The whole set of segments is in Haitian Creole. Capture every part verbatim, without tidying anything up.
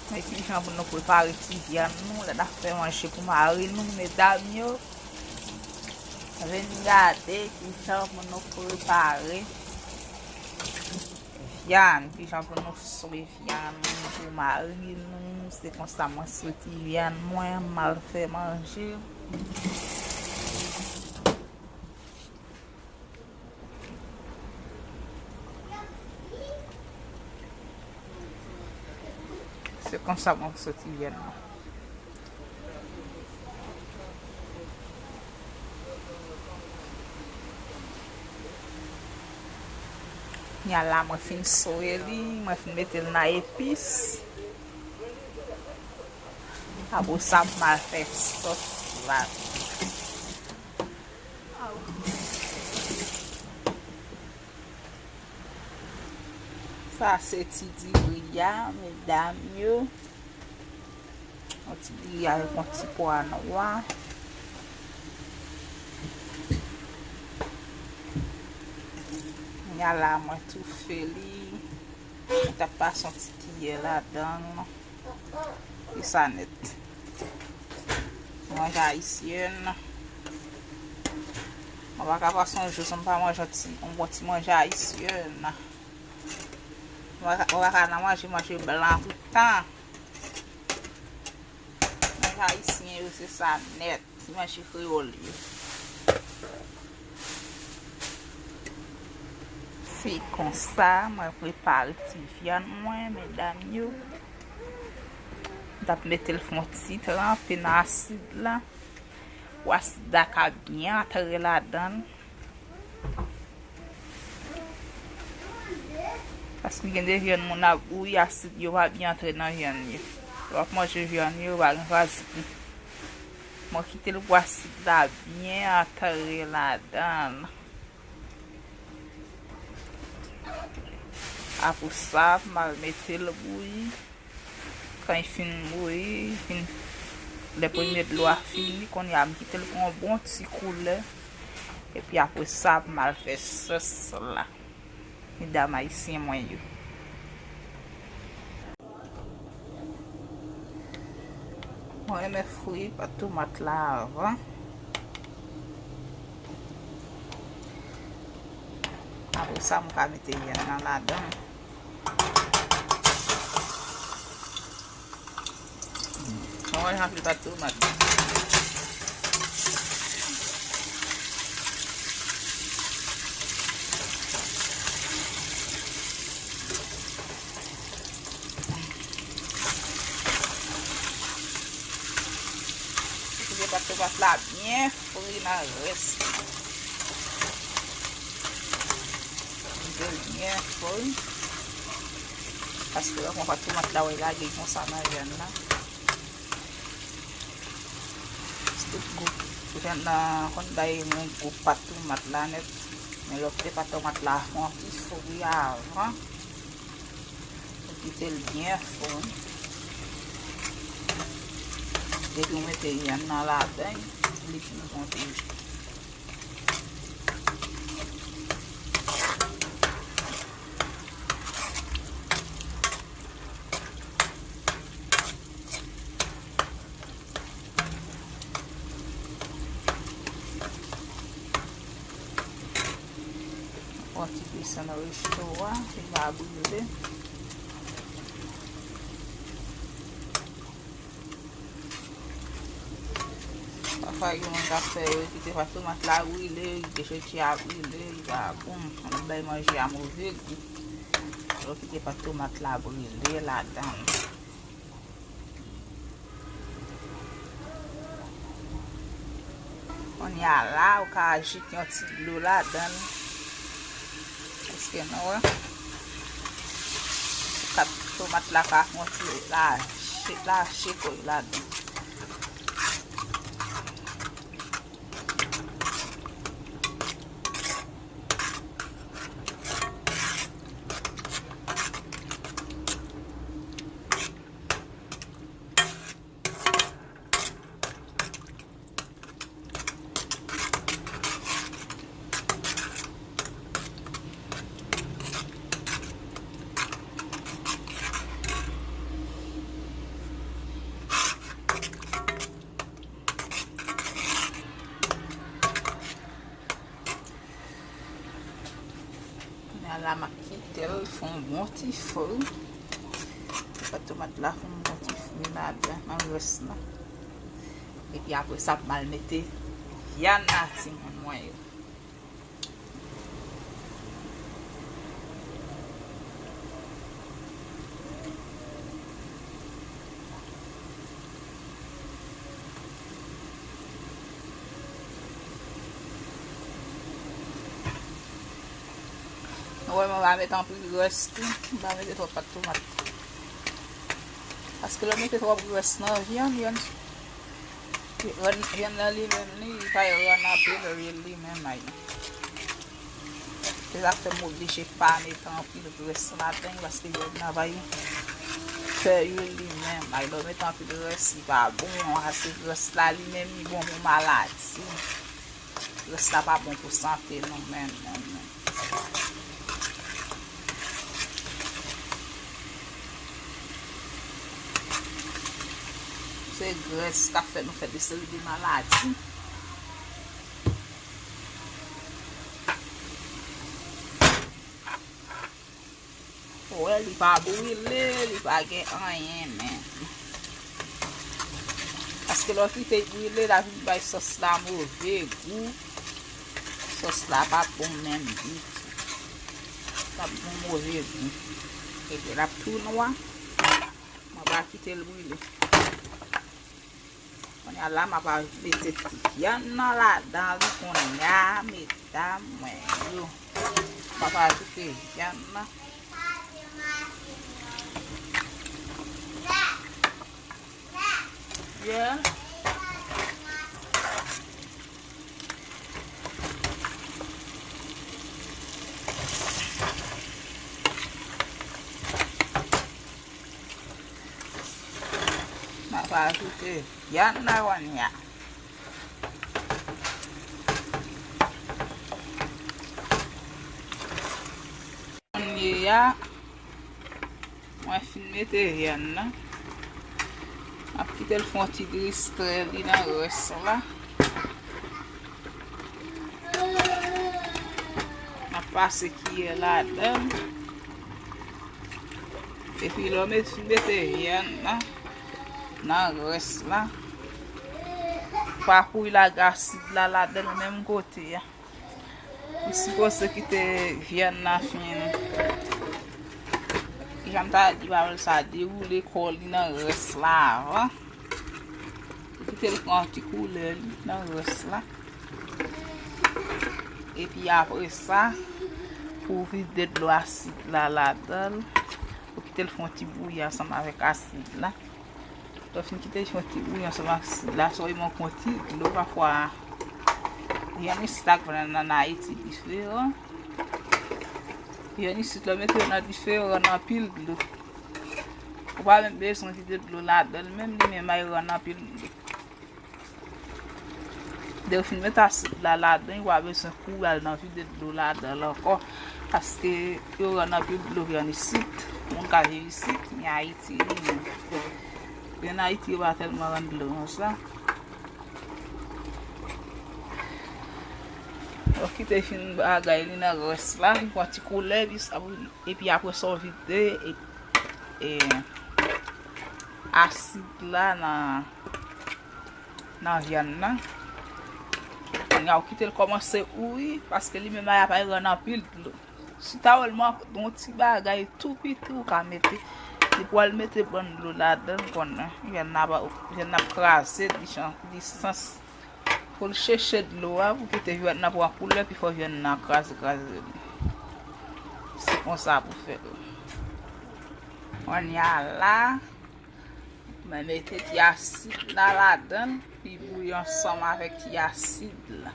Men kijan pou nou prepare ti vyann nou, lè n ap fè manje pou mari nou, medam yo. Vin gade kijan pou nou prepare vyann, kijan pou nou swe vyann pou mari nou. Se konsa mwen soti vyann mwen, m al fè manje. Se konsa mwen soti vyann mwen. Kounya la mwen fin swe li, mwen fin mete l nan epis. Apre sa, m al fè sòs la. Sa se ti diri a, medam yo. Yon ti diri avèk yon ti pwa nwa. Kounya la, mwen toufe li. Mwen t ap pase yon ti kiyè ladan l. E sa nèt. Manje ayisyèn. Mwen pa ka pase yon jou san m pa manje yon ti, yon bon ti manje ayisyèn. Mwen pa ka, mwen pa ka nan manje, manje blan tout tan. Manje ayisyen yo, se sa nèt. Ti manje kreyòl yo. Se konsa mwen prepare ti vyann mwen, medam yo. M t ap mete l fè yon ti tranpe nan asid la. Pou asid la ka byen antre ladan l. Paske gen de vyann moun ap bouyi, asid yo pa byen antre nan vyann yo. Lè w ap manje vyann yo, yo pa gen vazit. Mwen kite l pou asid la byen antre ladan l. Apre sa, m al mete l bouyi. Kan li fin bouyi, fin, lè premye dlo a fini, kounye a m kite l pran yon bon ti koulè. Epi apre sa, m al fè sòs la. Medam ayisyen mwen yo. Mwen renmen fri pat tomat la avan. Apre sa, m ka mete vyann nan ladan. Mwen manje anpil pat tomat. Koupe pat tomat la byen fri nan rès li. Koupe l byen fri. Paske lè w pran pat tomat la, w lage konsa nan vyann nan. Tout gou vyann nan konn bay yon gou pat tomat la nèt. Men lè w kite pat tomat la fon pi fri avan. Ou kite l byen fon. Depi w mete vyann nan ladan l, li pi bon toujou. Yon ti desann resto a, li pa brile. Pafwa gen moun k ap fè yo kite pat tomat la brile, kite choti a brile, li pa bon. Ann bay manje a move gou. Yo kite pat tomat la brile ladan l. Kounye a la, ou ka ajoute yon ti dlo ladan l. Èske nou wè? Kat tomat la ka fè yon ti lache, lache kò l ladan. Tèl fè yon bon ti fri. Pat tomat la fè yon bon ti fri ladan, nan rès la. Epi apre sa, m al mete vyann nan, timoun mwen yo. Nou wè mwen pa mete anpil grès tou, m pa mete twòp pat tomat. Paske lè w mete twòp grès nan vyann, vyann, vyann, vyann nan li menm li, li pa rann anpil lwil li menm, ay. Se sa k fè m oblije pa mete anpil grès ladan l, paske vyann nan va fè lwil li menm. Ay, lè w mete anpil grès, li pa bon, ase grès la li menm, li bon pou maladi. Grès la pa bon pou sante nou menm, menm, menm. Se grès k ap fè nou fè de seri de maladi. Wè, li pa brile, li pa gen anyen menm. Paske lè w kite l brile, l ap vin bay sòs la move gou. Sòs la p ap bon menm ditou. L ap bon move gou. Epi l ap tou nwa. Mwen pa kite l brile. Kounye a la, m ap mete ti vyann nan ladan li kounye a, medam mwen yo. M ap ajoute vyann nan. Yeah. M ap ajoute vyann nan kounye a. Kounye a, mwen fin mete vyann nan. M ap kite l fè yon ti distrè li nan rès la. M ap pase kiyè ladan l. Epi lè w met, fin mete vyann nan, nan rès la, pa kouri lage asid la ladan l menm kote a. Ou sipoze kite vyann nan fin, kijan m ta di, pa wè sa dewoule kò li nan rès la avan. Ou kite l pran ti koulè li nan rès la. Epi apre sa, pou vide dlo asid la ladan l, ou kite l fè yon ti bouyi ansanm avèk asid la. Lè w fin kite l fè yon ti bouyi ansanm ak asid la, sa w wè manke yon ti dlo pafwa. Vyann isit ak vyann ann Ayiti diferan. Vyann isit, lè w mete yo nan dife, yo rann anpil dlo. Ou pa menm bezwen vide dlo ladan l, menm li menm ay rann anpil dlo. Lè w fin met asid la ladan, ou pa bezwen kouri al nan vide dlo ladan l ankò, paske yo rann anpil dlo vyann isit. Moun k ap viv isit, men Ayiti li menm. Vyann Ayiti yo pa tèlman rann dlo konsa. Ou kite fin bagay li nan rès la, li pran ti koulè, epi sa, epi apre sa w vide, e, e, asid la nan, nan vyann nan. Kounye a ou kite l kòmanse bouyi, paske li menm la, l ap rann anpil dlo. Si w ta wè l manke yon ti bagay tou piti, ou ka mete. Li pral mete bann dlo ladan l, konnen vyann nan ap, vyann nan ap kraze, li chan-, li sans. Fò l chèche dlo a pou kite vyann nan pran koulè, pi fò vyann nan kraze, kraze li. Se konsa pou fè l. Kounye a la, mwen mete ti asid la ladan l, li bouyi ansanm avèk ti asid la.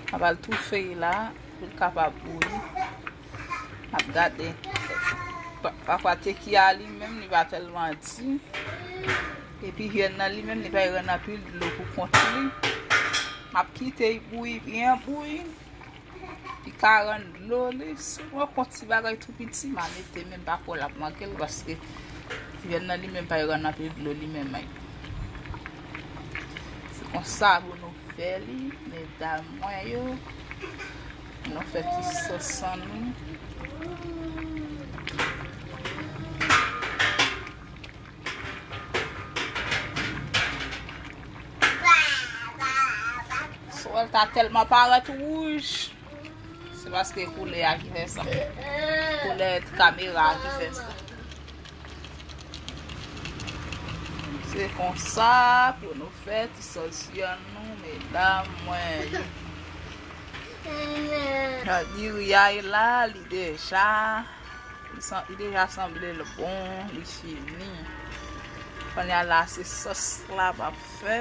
M ap al toufe l la, pou l kapab bouyi. M ap gade. Pa-, pafwa teki a li menm, li pa tèlman di. Epi vyann nan li menm, li pa rann anpil dlo pou kont li. M ap kite l bouyi, byen bouyi. Li ka rann dlo li. Si mwen konn ti bagay tou piti, m a mete, men m pa kwè l ap manke l, paske vyann nan li menm pa rann anpil dlo li menm. Se konsa pou nou fè li, medam mwen yo. Nou fè ti sòs an nou. Ta tèlman parèt wouj. Se paske koulè a ki fè sa. Koulè kamera a ki fè sa. Se konsa pou nou fè ti sòs yann nou, medam mwen. Diri a la, li deja, li san-, li deja sanble l bon, li fini. Kounye a la, se sòs la m ap fè.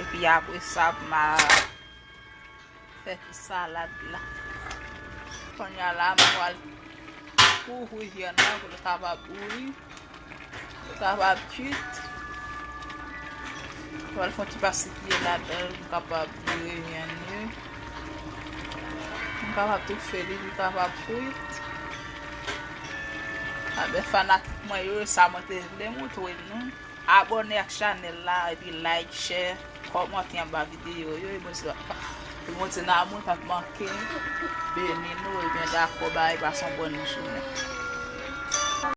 Epi apre sa, m a fè ti salad la. Kounye a la, m pral kouvri vyann nan pou l kapab bouyi, pou l kapab kuit. M pral fè yon ti pasikiye ladan l pou l kapab bouyi vyann yo. M kapab toufe li, li kapab kuit. Anben, fanatik mwen yo, sa mwen te vle montre nou. Abòne ak chanèl la, epi like, share, kòmante anba videyo yo. E Bondye, e Bondye nan amou pa p manke beni nou. Ebyen, dakò, bay, pase yon bòn jounen.